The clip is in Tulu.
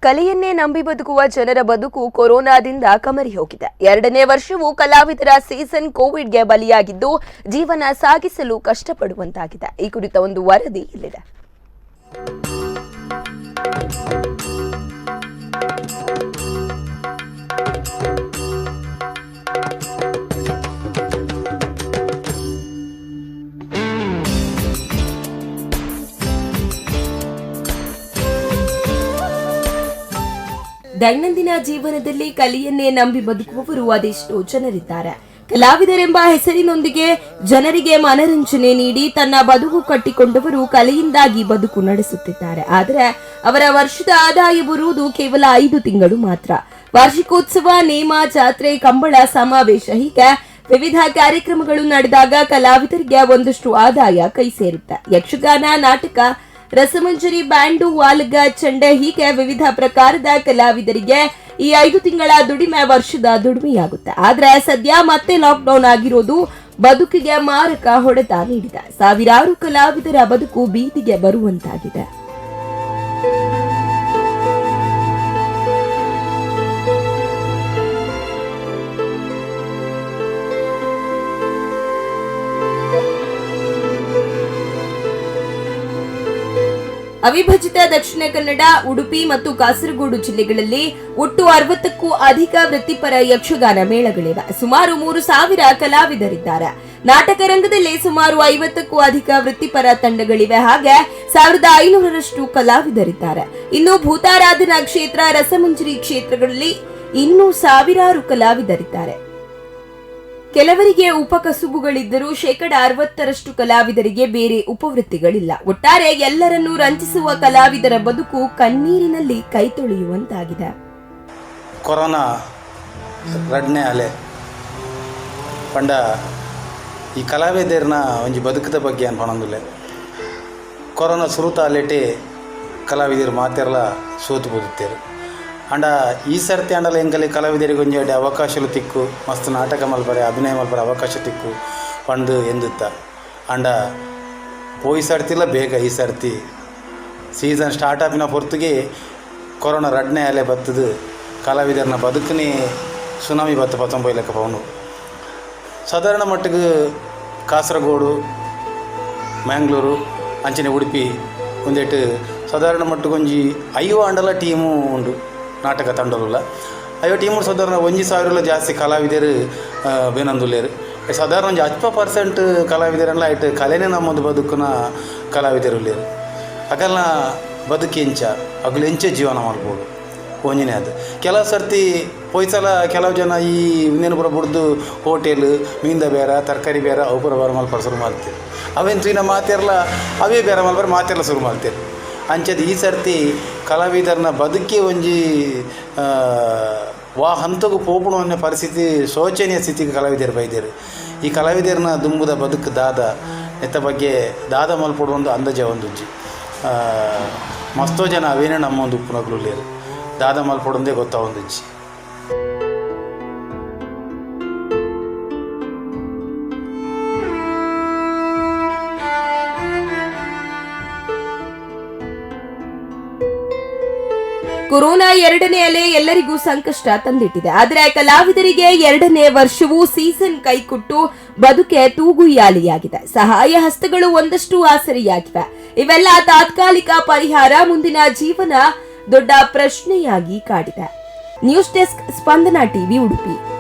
ಕಲೆಯನ್ನೇ ನಂಬಿ ಬದುಕುವ ಜನರ ಬದುಕು ಕೊರೋನಾದಿಂದ ಕಮರಿ ಹೋಗಿದೆ. ಎರಡನೇ ವರ್ಷವೂ ಕಲಾವಿದರ ಸೀಸನ್ ಕೋವಿಡ್ಗೆ ಬಲಿಯಾಗಿದ್ದು, ಜೀವನ ಸಾಗಿಸಲು ಕಷ್ಟಪಡುವಂತಾಗಿದೆ. ಈ ಕುರಿತ ಒಂದು ವರದಿ ಇಲ್ಲಿದೆ. ದೈನಂದಿನ ಜೀವನದಲ್ಲಿ ಕಲೆಯನ್ನೇ ನಂಬಿ ಬದುಕುವವರು ಅದೆಷ್ಟೋ ಜನರಿದ್ದಾರೆ. ಕಲಾವಿದರೆಂಬ ಹೆಸರಿನೊಂದಿಗೆ ಜನರಿಗೆ ಮನರಂಜನೆ ನೀಡಿ ತನ್ನ ಬದುಕು ಕಟ್ಟಿಕೊಂಡವರು ಕಲೆಯಿಂದಾಗಿ ಬದುಕು ನಡೆಸುತ್ತಿದ್ದಾರೆ. ಆದರೆ ಅವರ ವರ್ಷದ ಆದಾಯ ಬರುವುದು ಕೇವಲ 5 ತಿಂಗಳು ಮಾತ್ರ. ವಾರ್ಷಿಕೋತ್ಸವ, ನೇಮ, ಜಾತ್ರೆ, ಕಂಬಳ, ಸಮಾವೇಶ ಹೀಗೆ ವಿವಿಧ ಕಾರ್ಯಕ್ರಮಗಳು ನಡೆದಾಗ ಕಲಾವಿದರಿಗೆ ಒಂದಷ್ಟು ಆದಾಯ ಕೈ ಸೇರುತ್ತೆ. ಯಕ್ಷಗಾನ, ನಾಟಕ, ರಸಮಂಜರಿ, ಬ್ಯಾಂಡು, ವಾಲಗ, ಚಂಡೆ ಹೀಗೆ ವಿವಿಧ ಪ್ರಕಾರದ ಕಲಾವಿದರಿಗೆ ಈ 5 ತಿಂಗಳ ದುಡಿಮೆ ವರ್ಷದ ದುಡಿಮೆಯಾಗುತ್ತೆ. ಆದ್ರೆ ಸದ್ಯ ಮತ್ತೆ ಲಾಕ್ಡೌನ್ ಆಗಿರೋದು ಬದುಕಿಗೆ ಮಾರಕ ಹೊಡೆತ ನೀಡಿದೆ. ಸಾವಿರಾರು ಕಲಾವಿದರ ಬದುಕು ಬೀದಿಗೆ ಬರುವಂತಾಗಿದೆ. ಅವಿಭಜಿತ ದಕ್ಷಿಣ ಕನ್ನಡ, ಉಡುಪಿ ಮತ್ತು ಕಾಸರಗೋಡು ಜಿಲ್ಲೆಗಳಲ್ಲಿ ಒಟ್ಟು 60ಕ್ಕೂ ಅಧಿಕ ವೃತ್ತಿಪರ ಯಕ್ಷಗಾನ ಮೇಳಗಳಿವೆ. ಸುಮಾರು 3000 ಕಲಾವಿದರಿದ್ದಾರೆ. ನಾಟಕ ರಂಗದಲ್ಲಿ ಸುಮಾರು 50ಕ್ಕೂ ಅಧಿಕ ವೃತ್ತಿಪರ ತಂಡಗಳಿವೆ. ಹಾಗೆ 1500ರಷ್ಟು ಕಲಾವಿದರಿದ್ದಾರೆ. ಇನ್ನು ಭೂತಾರಾಧನಾ ಕ್ಷೇತ್ರ, ರಸಮಂಜರಿ ಕ್ಷೇತ್ರಗಳಲ್ಲಿ ಇನ್ನೂ ಸಾವಿರಾರು ಕಲಾವಿದರಿದ್ದಾರೆ. ಕೆಲವರಿಗೆ ಉಪಕಸುಬುಗಳಿದ್ದರೂ 60% ಕಲಾವಿದರಿಗೆ ಬೇರೆ ಉಪವೃತ್ತಿಗಳಿಲ್ಲ. ಒಟ್ಟಾರೆ ಎಲ್ಲರನ್ನೂ ರಂಜಿಸುವ ಕಲಾವಿದರ ಬದುಕು ಕಣ್ಣೀರಿನಲ್ಲಿ ಕೈ ತೊಳೆಯುವಂತಾಗಿದೆ. ಕೊರೋನಾ ರಡ್ನೆ ಅಲೆ ಪಂಡ ಈ ಕಲಾವಿದರ್ನ ಒಂಜಿ ಬದುಕದ ಬಗ್ಗೆ ಅನ್ಪನೊಂದುಲ್ಲೆ. ಕೊರೋನಾ ಸುರುತ ಅಲೆಟೆ ಕಲಾವಿದರು ಮಾತೆರ್ಲ ಸೋತು ಬದುತ್ತೇರು. ಅಂಡ ಈ ಸರ್ತಿ ಅಂಡಲ ಎಂಕಲೆ ಕಲಾವಿದರಿಗೆ ಒಂಜಿ ಎಡ್ಡೆ ಅವಕಾಶಲು ತಿಕ್ಕು, ಮಸ್ತ್ ನಾಟಕ ಮಲ್ಪರೆ, ಅಭಿನಯ ಮಲ್ಪರೆ ಅವಕಾಶ ತಿಕ್ಕು ಪಂದು ಎಂದುತ್ತ. ಅಂಡ ಪೋಯಿ ಸರ್ತಿಲ ಬೇಗ ಈ ಸರ್ತಿ ಸೀಸನ್ ಸ್ಟಾರ್ಟ್ ಆಪಿನ ಪೊರ್ತುಗೆ ಕೊರೋನಾ ರಡ್ನೆ ಅಲೆ ಬತ್ತದು ಕಲಾವಿದರನ್ನ ಬದುಕನೇ ಸುನಾಮಿ ಬತ್ತ ಪತ್ತೊಂಬೈ ಲೆಕ್ಕ ಪವನು. ಸಾಧಾರಣ ಮಟ್ಟಿಗೆ ಕಾಸರಗೋಡು, ಮ್ಯಾಂಗ್ಳೂರು, ಅಂಚನೆ ಉಡುಪಿ ಒಂದೆಟ್ಟು ಸಾಧಾರಣ ಮಟ್ಟಿಗೆ ಒಂಜಿ 5 ಅಂಡಲ ಟೀಮು ಉಂಡು ನಾಟಕ ತಂಡಲುಲ್ಲ. 5 ಟೀಮು ಸಾಧಾರಣ 1000 ಜಾಸ್ತಿ ಕಲಾವಿದರು ಬೇನಂದುಲ್ಲೇರು. ಸಾಧಾರಣ ಒಂಜಿ 10% ಕಲಾವಿದರಲ್ಲ ಆಯ್ತು ಕಲೆನೇ ನಮ್ಮೊಂದು ಬದುಕುನ ಕಲಾವಿದರುಲ್ಲೇರು. ಅಗಲ್ನ ಬದುಕು ಎಂಚ, ಅಗಲು ಎಂಚ ಜೀವನ ಮಾಡ್ಬೋದು ಒಂಜಿನೇ ಅದು. ಕೆಲವು ಸರ್ತಿ ಪೋಯ್ಸಲ ಕೆಲವು ಜನ ಈ ಇನ್ನೇನು ಪೂರ ಬುಡ್ದು ಹೋಟೆಲ್, ಮೀನ್ದ ಬೇರ, ತರಕಾರಿ ಬೇರ, ಅವು ಪೂರ ಬೇರೆ ಮಲ್ಪರೆ ಶುರು ಮಾಡ್ತೀವಿ. ಅವೇನು ತೂಯಿನ ಮಾತೆರ್ಲ ಅವೇ ಬೇರೆ ಮಲ್ಪರೆ ಮಾತೆರ್ಲ ಶುರು ಮಾಡ್ತೀರಿ. ಅಂಚದ ಈ ಸರ್ತಿ ಕಲಾವಿದರನ್ನ ಬದುಕಿ ಒಂಜಿ ವಾ ಹಂತಗೂ ಪೋಪುಣ ಅನ್ನೋ ಪರಿಸ್ಥಿತಿ, ಶೋಚನೀಯ ಸ್ಥಿತಿಗೆ ಕಲಾವಿದರು ಬೈದೇರು. ಈ ಕಲಾವಿದರನ್ನ ದುಂಬುದ ಬದುಕು ದಾದ ಎತ್ತ ಬಗ್ಗೆ ದಾದ ಮಲ್ಪೊಡು ಒಂದು ಅಂದಾಜ ಒಂದುಜ್ಜಿ. ಮಸ್ತೋ ಜನ ಅವೇನೇ ನಮ್ಮ ಒಂದು ಉಪ್ಪುನಕ್ಲು ದಾದ ಮಲ್ಪೊಡೊಂದೇ ಗೊತ್ತಾವೊಂದುಜ್ಜಿ. ಕೊರೋನಾ ಎರಡನೇ ಅಲೆ ಎಲ್ಲರಿಗೂ ಸಂಕಷ್ಟ ತಂದಿಟ್ಟಿದೆ. ಆದರೆ ಕಲಾವಿದರಿಗೆ ಎರಡನೇ ವರ್ಷವೂ ಸೀಸನ್ ಕೈಕೊಟ್ಟು ಬದುಕೆ ತೂಗುಯ್ಯಾಲೆಯಾಗಿದೆ. ಸಹಾಯ ಹಸ್ತಗಳು ಒಂದಷ್ಟು ಆಸರೆಯಾಗಿವೆ. ಇವೆಲ್ಲ ತಾತ್ಕಾಲಿಕ ಪರಿಹಾರ, ಮುಂದಿನ ಜೀವನ ದೊಡ್ಡ ಪ್ರಶ್ನೆಯಾಗಿ ಕಾಡಿದೆ. News desk, Spandana TV, Udupi.